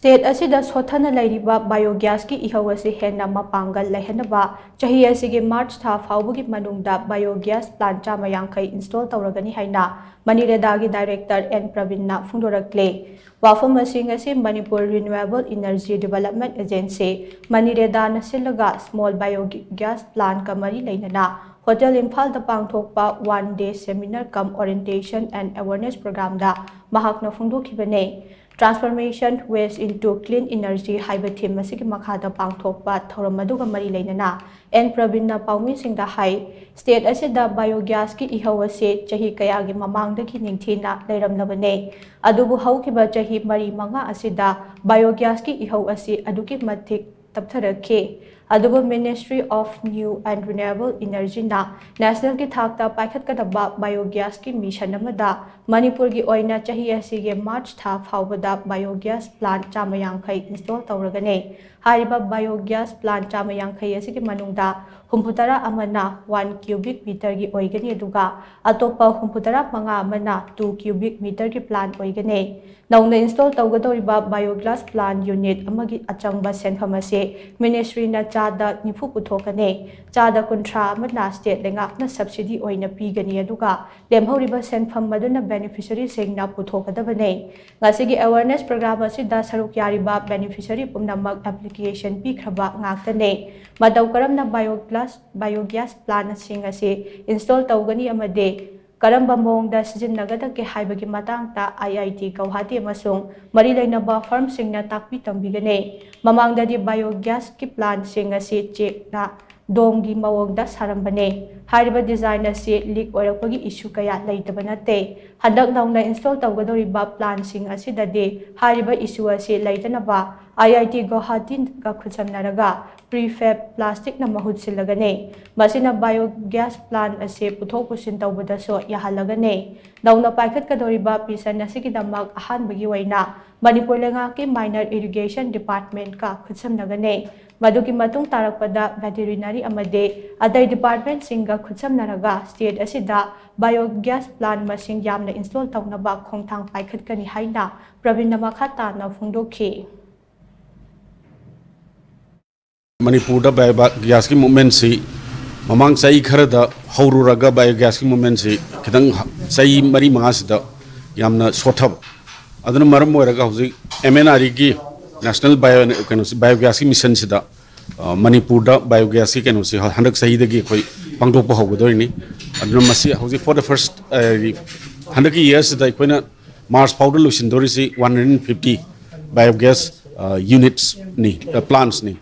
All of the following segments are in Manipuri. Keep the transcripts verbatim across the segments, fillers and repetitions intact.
ꯁ꯭ꯇꯦꯠ ꯑꯁꯤꯗ ꯁꯣꯠꯊꯅ ꯂꯩꯔꯤꯕ ꯕꯥꯏꯑꯣꯒ꯭ꯌꯥꯁꯀꯤ ꯏꯍꯧ ꯑꯁꯤ ꯍꯦꯟꯅ ꯃꯄꯥꯡꯒꯜ ꯂꯩꯍꯟꯅꯕ ꯆꯍꯤ ꯑꯁꯤꯒꯤ ꯃꯥꯔꯆ ꯊꯥ ꯐꯥꯎꯕꯒꯤ ꯃꯅꯨꯡꯗ ꯕꯥꯏꯑꯣꯒ꯭ꯌꯥꯁ ꯄ꯭ꯂꯥꯟ ꯆꯥꯝꯃ ꯌꯥꯡꯈꯩ ꯏꯟꯁꯇꯣꯜ ꯇꯧꯔꯒꯅꯤ ꯍꯥꯏꯅ ꯃꯅꯤꯔꯦꯗꯥꯒꯤ ꯗꯥꯏꯔꯦꯛꯇꯔ ꯑꯦꯟ ꯄ꯭ꯔꯕꯤꯟꯅ ꯐꯣꯡꯗꯣꯔꯛꯂꯦ꯫ ꯋꯥꯐꯝ ꯑꯁꯤ ꯉꯁꯤ Manipur renewable energy development agency, ꯃꯅꯤꯔꯦꯗꯥꯅ ꯁꯤꯜꯂꯒ ꯁ꯭ꯃꯣꯜ ꯕꯥꯏꯑꯣꯒ꯭ꯌꯥꯁ ꯄ꯭ꯂꯥꯟꯒ ꯃꯔꯤ ꯂꯩꯅꯅ ꯍꯣꯇꯦꯜ ꯏꯝꯐꯥꯜꯗ ꯄꯥꯡꯊꯣꯛꯄ one day seminar cum orientation and awareness ꯄ꯭ꯔꯣꯒ꯭ꯔꯥꯝꯗ ꯃꯍꯥꯛꯅ ꯐꯣꯡꯗꯣꯛꯈꯤꯕꯅꯤ꯫ Transformation Waste into Clean Energy ꯍꯥꯏꯕ ꯊꯤꯝ ꯑꯁꯤꯒꯤ ꯃꯈꯥꯗ ꯄꯥꯡꯊꯣꯛꯄ ꯊꯧꯔꯝ ꯑꯗꯨꯒ ꯃꯔꯤ ꯂꯩꯅꯅ ꯑꯦꯟ ꯄ꯭ꯔꯕꯤꯟꯅ ꯄꯥꯎꯃꯤꯁꯤꯡꯗ ꯍꯥꯏ, ꯁ꯭ꯇꯦꯠ ꯑꯁꯤꯗ ꯕꯥꯏꯑꯣꯒ꯭ꯌꯥꯁꯀꯤ ꯏꯍꯧ ꯑꯁꯤ ꯆꯍꯤ ꯀꯌꯥꯒꯤ ꯃꯃꯥꯡꯗꯒꯤ ꯅꯤꯡꯊꯤꯅ ꯂꯩꯔꯝꯂꯕꯅꯤ꯫ ꯑꯗꯨꯕꯨ ꯍꯧꯈꯤꯕ ꯆꯍꯤ ꯃꯔꯤ ꯃꯉꯥ ꯑꯁꯤꯗ ꯕꯥꯏꯑꯣꯒ꯭ꯌꯥꯁꯀꯤ ꯏꯍꯧ ꯑꯁꯤ ꯑꯗꯨꯛꯀꯤ ꯃꯇꯤꯛ ꯇꯞꯊꯔꯛꯈꯤ꯫ ꯑꯗꯨꯕꯨ Ministry of New and Renewable Energyꯅ ꯅꯦꯁꯅꯦꯜꯒꯤ ꯊꯥꯛꯇ ꯄꯥꯏꯈꯠꯀꯗꯕ ꯕꯥꯏꯑꯣꯒ꯭ꯌꯥꯁꯀꯤ ꯃꯤꯁꯟ ꯑꯃꯗ ꯃꯅꯤꯄꯨꯔꯒꯤ ꯑꯣꯏꯅ ꯆꯍꯤ ꯑꯁꯤꯒꯤ ꯃꯥꯔꯆ ꯊꯥ ꯐꯥꯎꯕꯗ ꯕꯥꯏꯑꯣꯒ꯭ꯌꯥꯁ ꯄ꯭ꯂꯥꯟ ꯆꯥꯝꯃ ꯌꯥꯡꯈꯩ ꯏꯟꯁꯇꯣꯜ ꯇꯧꯔꯒꯅꯤ꯫ ꯍꯥꯏꯔꯤꯕ ꯕꯥꯏꯑꯣꯒ꯭ꯌꯥꯁ ꯄ꯭ꯂꯥꯟ ꯆꯥꯝꯃ ꯌꯥꯡꯈꯩ ꯑꯁꯤꯒꯤ ꯃꯅꯨꯡꯗ ꯍꯨꯝꯐꯨꯇꯔꯥ ꯑꯃꯅ ꯋꯥꯟ ꯀ꯭ꯌꯨꯕꯤꯛ ꯃꯤꯇꯔꯒꯤ ꯑꯣꯏꯒꯅꯤ, ꯑꯗꯨꯒ ꯑꯇꯣꯞꯄ ꯍꯨꯝꯐꯨꯇꯔꯥ ꯃꯉꯥ ꯑꯃꯅ ꯇꯨ ꯀ꯭ꯌꯨꯕꯤꯛ ꯃꯤꯇꯔꯒꯤ ꯄ꯭ꯂꯥꯟ ꯑꯣꯏꯒꯅꯤ꯫ ꯅꯧꯅ ꯏꯟꯁꯇꯣꯜ ꯇꯧꯒꯗꯧꯔꯤꯕ ꯕꯥꯏꯑꯣꯒ꯭ꯌꯥꯁ ꯄ꯭ꯂꯥꯟ ꯌꯨꯅꯤꯠ ꯑꯃꯒꯤ ꯑꯆꯪꯕ ꯁꯦꯟꯐꯝ ꯑꯁꯤ ꯃꯤꯅꯤꯁꯇ꯭ꯔꯤꯅ ꯆꯥꯗ ꯅꯤꯐꯨ ꯄꯨꯊꯣꯛꯀꯅꯤ꯫ ꯆꯥꯗ ꯀꯨꯟꯊ꯭ꯔꯥ ꯑꯃꯅ ꯁ꯭ꯇꯦꯠ ꯂꯩꯉꯥꯛꯅ ꯁꯕꯁꯤꯗꯤ ꯑꯣꯏꯅ ꯄꯤꯒꯅꯤ, ꯑꯗꯨꯒ ꯂꯦꯝꯍꯧꯔꯤꯕ ꯁꯦꯟꯐꯝ ꯑꯗꯨꯅ ꯕꯦꯅꯤꯐꯤꯁꯔꯤꯁꯤꯡꯅ ꯄꯨꯊꯣꯛꯀꯗꯕꯅꯤ꯫ ꯉꯁꯤꯒꯤ ꯑꯦꯋꯦꯔꯅꯦꯁ ꯄ꯭ꯔꯣꯒ꯭ꯔꯥꯝ ꯑꯁꯤꯗ ꯁꯔꯨꯛ ꯌꯥꯔꯤꯕ ꯕꯦꯅꯤꯐꯤꯁꯔꯤ ꯄꯨꯝꯅꯃꯛ ꯑꯦꯄ꯭ꯂꯤꯀꯦꯁꯟ ꯄꯤꯈ꯭ꯔꯕ ꯉꯥꯛꯇꯅꯤ꯫ ꯃꯇꯧ ꯀꯔꯝꯅ ꯕꯥꯏꯑꯣꯒ꯭ꯌꯥꯁ, ꯕꯥꯏꯑꯣꯒ꯭ꯌꯥꯁ ꯄ꯭ꯂꯥꯟꯁꯤꯡ ꯑꯁꯤ ꯏꯟꯁꯇꯣꯜ ꯇꯧꯒꯅꯤ ꯑꯃꯗꯤ ꯀꯔꯝꯕ ꯃꯑꯣꯡꯗ ꯁꯤꯖꯤꯟꯅꯒꯗꯒꯦ ꯍꯥꯏꯕꯒꯤ ꯃꯇꯥꯡꯗ ꯑꯥꯏ ꯑꯥꯏ ꯇꯤ ꯒꯧꯍꯥꯇꯤ ꯑꯃꯁꯨꯡ ꯃꯔꯤ ꯂꯩꯅꯕ ꯐꯔꯝꯁꯤꯡꯅ ꯇꯥꯛꯄꯤ ꯇꯝꯕꯤꯒꯅꯤ꯫ ꯃꯃꯥꯡꯗꯗꯤ ꯕꯥꯏꯑꯣꯒ꯭ꯌꯥꯁꯀꯤ ꯄ꯭ꯂꯥꯟꯁꯤꯡ ꯑꯁꯤ ꯆꯦꯛꯅ ꯗꯣꯝꯒꯤ ꯃꯑꯣꯡꯗ ꯁꯥꯔꯝꯕꯅꯦ꯫ ꯍꯥꯏꯔꯤꯕ ꯗꯤꯖꯥꯏꯟ ꯑꯁꯤ ꯂꯤꯛ ꯑꯣꯏꯔꯛꯄꯒꯤ ꯏꯁꯨ ꯀꯌꯥ ꯂꯩꯇꯕ ꯅꯠꯇꯦ꯫ ꯍꯟꯗꯛ ꯅꯧꯅ ꯏꯟꯁꯇꯣꯜ ꯇꯧꯒꯗꯧꯔꯤꯕ ꯄ꯭ꯂꯥꯟꯁꯤꯡ ꯑꯁꯤꯗꯗꯤ ꯍꯥꯏꯔꯤꯕ ꯏꯁꯨ ꯑꯁꯤ ꯂꯩꯇꯅꯕ ꯑꯥꯏ ꯑꯥꯏ ꯇꯤ ꯒꯧꯍꯥꯇꯤꯒ ꯈꯨꯠꯁꯝꯅꯔꯒ ꯄ꯭ꯔꯤꯐꯦꯕ ꯄ꯭ꯂꯥꯁꯇꯤꯛꯅ ꯃꯍꯨꯠ ꯁꯤꯜꯂꯒꯅꯤ꯫ ꯃꯁꯤꯅ ꯕꯥꯏꯑꯣꯒ꯭ꯌꯥꯁ ꯄ꯭ꯂꯥꯟ ꯑꯁꯤ ꯄꯨꯊꯣꯛ ꯄꯨꯁꯤꯟ ꯇꯧꯕꯗꯁꯨ ꯌꯥꯍꯜꯂꯒꯅꯤ꯫ ꯅꯧꯅ ꯄꯥꯏꯈꯠꯀꯗꯧꯔꯤꯕ ꯃꯤꯁꯟ ꯑꯁꯤꯒꯤꯗꯃꯛ ꯑꯍꯥꯟꯕꯒꯤ ꯑꯣꯏꯅ ꯃꯅꯤꯄꯨꯔ ꯂꯩꯉꯥꯛꯀꯤ ꯃꯥꯏꯅꯔ ꯏꯔꯤꯒꯦꯁꯟ ꯗꯤꯄꯥꯔꯠꯃꯦꯟꯠꯀ ꯈꯨꯠꯁꯝꯅꯒꯅꯤ꯫ ꯃꯗꯨꯒꯤ ꯃꯇꯨꯡ ꯇꯥꯔꯛꯄꯗ ꯚꯦꯇꯦꯔꯤꯅꯔꯤ ꯑꯃꯗꯤ ꯑꯇꯩ ꯗꯤꯄꯥꯔꯠꯃꯦꯟꯁꯤꯡꯒ ꯈꯨꯠꯁꯝꯅꯔꯒ ꯁ꯭ꯇꯦꯠ ꯑꯁꯤꯗ ꯕꯥꯏꯑꯣꯒ꯭ꯌꯥꯁ ꯄ꯭ꯂꯥꯟ ꯃꯁꯤꯡ ꯌꯥꯝꯅ ꯏꯟꯁꯇꯣꯜ ꯇꯧꯅꯕ ꯈꯣꯡꯊꯥꯡ ꯄꯥꯏꯈꯠꯀꯅꯤ ꯍꯥꯏꯅ ꯄ꯭ꯔꯕꯤꯟꯅ ꯃꯈꯥ ꯇꯥꯅ ꯐꯣꯡꯗꯣꯛꯈꯤ꯫ ꯃꯅꯤꯄꯨꯔꯗ ꯕꯥꯏꯑꯣꯒ꯭ꯌꯥꯁꯀꯤ ꯃꯨꯞꯃꯦꯟꯁꯤ ꯃꯃꯥꯡ ꯆꯍꯤ ꯈꯔꯗ ꯍꯧꯔꯨꯔꯒ ꯕꯥꯏꯑꯣꯒ꯭ꯌꯥꯁꯀꯤ ꯃꯨꯞꯃꯦꯟꯁꯤ ꯈꯤꯇꯪ ꯆꯍꯤ ꯃꯔꯤ ꯃꯉꯥꯁꯤꯗ ꯌꯥꯝꯅ ꯁꯣꯠꯊꯕ꯫ ꯑꯗꯨꯅ ꯃꯔꯝ ꯑꯣꯏꯔꯒ ꯍꯧꯖꯤꯛ ꯑꯦꯝ ꯑꯦꯟ ꯑꯥꯔ ꯏꯒꯤ ꯅꯦꯁꯅꯦꯜ ꯕꯥꯏꯑꯣ ꯀꯩꯅꯣꯁꯤ ꯕꯥꯏꯑꯣꯒ꯭ꯌꯥꯁꯀꯤ ꯃꯤꯁꯟꯁꯤꯗ ꯃꯅꯤꯄꯨꯔꯗ ꯕꯥꯏꯑꯣꯒ꯭ꯌꯥꯁꯀꯤ ꯀꯩꯅꯣꯁꯤ ꯍꯟꯗꯛ ꯆꯍꯤꯗꯒꯤ ꯑꯩꯈꯣꯏ ꯄꯥꯡꯊꯣꯛꯄ ꯍꯧꯒꯗꯣꯏꯅꯤ꯫ ꯑꯗꯨꯅ ꯃꯁꯤ ꯍꯧꯖꯤꯛ for the first ꯍꯟꯗꯛꯀꯤ ꯏꯌꯥꯔꯁꯤꯗ ꯑꯩꯈꯣꯏꯅ ꯃꯥꯔꯆ ꯐꯥꯎꯗ ꯂꯣꯏꯁꯤꯟꯗꯣꯔꯤꯁꯤ one hundred fifty biogas unitsꯅꯤ, plantꯅꯤ꯫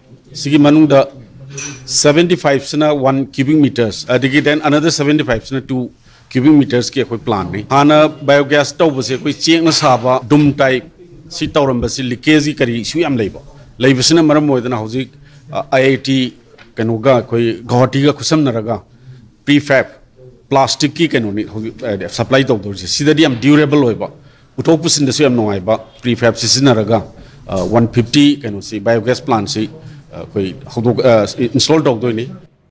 ꯁꯤꯒꯤ ꯃꯅꯨꯡꯗ seventy fiveꯁꯤꯅ one cubic meters, ꯑꯗꯒꯤ then another seventy fiveꯁꯤꯅ two cubic metersꯀꯤ ꯑꯩꯈꯣꯏ plantꯅꯤ꯫ ꯍꯥꯟꯅ ꯕꯥꯏꯑꯣꯒ꯭ꯌꯥꯁ ꯇꯧꯕꯁꯦ ꯑꯩꯈꯣꯏ ꯆꯦꯛꯅ ꯁꯥꯕ ꯗꯨꯝ ꯇꯥꯏꯞ ꯁꯤ ꯇꯧꯔꯝꯕꯁꯤ ꯂꯤꯀꯦꯖꯀꯤ ꯀꯔꯤ ꯏꯁꯨ ꯌꯥꯝ ꯂꯩꯕ, ꯂꯩꯕꯁꯤꯅ ꯃꯔꯝ ꯑꯣꯏꯗꯅ ꯍꯧꯖꯤꯛ ꯑꯥꯏ ꯑꯥꯏ ꯇꯤ ꯀꯩꯅꯣꯒ ꯑꯩꯈꯣꯏ ꯒꯧꯍꯥꯇꯤꯒ ꯈꯨꯠꯁꯝꯅꯔꯒ ꯄ꯭ꯔꯤꯐꯦꯞ ꯄ꯭ꯂꯥꯁꯇꯤꯛꯀꯤ ꯀꯩꯅꯣꯅꯤ ꯍꯧꯖꯤꯛ ꯁꯄ꯭ꯂꯥꯏ ꯇꯧꯗꯧꯔꯤꯁꯦ꯫ ꯁꯤꯗꯗꯤ ꯌꯥꯝ ꯗ꯭ꯌꯨꯔꯦꯕꯜ ꯑꯣꯏꯕ, ꯄꯨꯊꯣꯛ ꯄꯨꯁꯤꯟꯗꯁꯨ ꯌꯥꯝ ꯅꯨꯡꯉꯥꯏꯕ ꯄ꯭ꯔꯤꯐꯦꯞ ꯁꯤꯖꯤꯟꯅꯔꯒ ꯋꯥꯟ ꯐꯤꯐꯇꯤ ꯀꯩꯅꯣꯁꯤ ꯕꯥꯏꯑꯣꯒ꯭ꯌꯥꯁ ꯄ꯭ꯂꯥꯟꯁꯤ ꯑꯩꯈꯣꯏ ꯍꯧꯗꯣꯛ ꯏꯟꯁꯇꯣꯜ ꯇꯧꯗꯣꯏꯅꯤ꯫